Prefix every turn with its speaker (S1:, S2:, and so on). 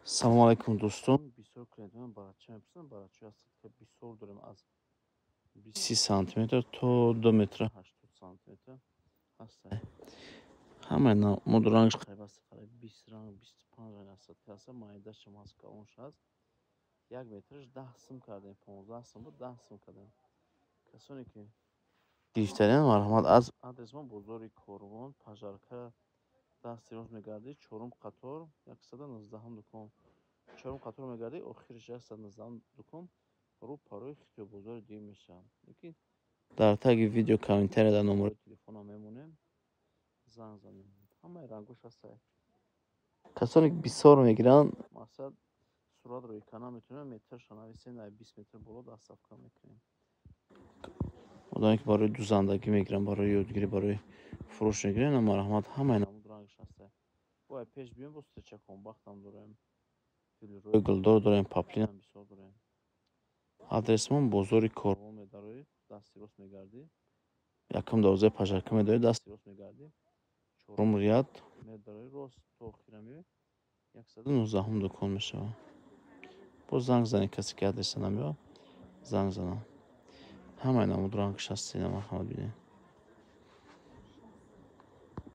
S1: Салому алайкум, дӯстон. Бисёр клиентон барача мепурсанд. Барачаи ҳастад, ки бисёр дорем, аз 20 сантиметр то 2 метра 80 сантиметр ҳаста. Ҳамаи намуд рангш қариб аст, қариб 20 ранг, 25 ранг ҳастад, ки ҳаста. Майдашам ҳаст, калонш ҳаст. 1 метраш 10 сум кардем, 15 сум буд, 10 сум кардем. Касоне ки гирифтариан, марҳамат. Аз адресмон: бозори Корвон, Пожарка дасти рост мегардӣ, чорум қатор, 119-ум дукон. Чорум қатор мегардӣ, охириш 119-ум дукон, рӯ парои Хитёбозори дуюм мешавад. Лекин дар таги видео комментария дар номерои телефонам мемонем, занг занем. Ҳамаи рангош ҳаста. Касоне ки бисёр мегиранд, мақсад, сурат рӯи кана метавонем, метрша нависем, дар 20 метр боло доставка мекунем. Одаме ки барои дузандагӣ мегиранд, барои ёдгирӣ, барои фурӯш мегиранд, марҳамат, ҳамаи намуд рангаш ҳаста. Бо пеш биём, бо стречаконбахтам дорем, филрои гулдор дорем, паплинам бисёр дорем. Адресмон: бозори Корвон медароӣ, дасти рост мегардӣ, якум дарвозаи Пожарка медорӣ, дасти рост мегардӣ, чорум ряд медароӣ, рост то охира меоӣ, 119-ум дукон мешавад. Боз занг занед, касе ки адреса намеёбад, занг занад. Ҳамаи намуд рангаш ҳаст, ина, марҳамат, бинед.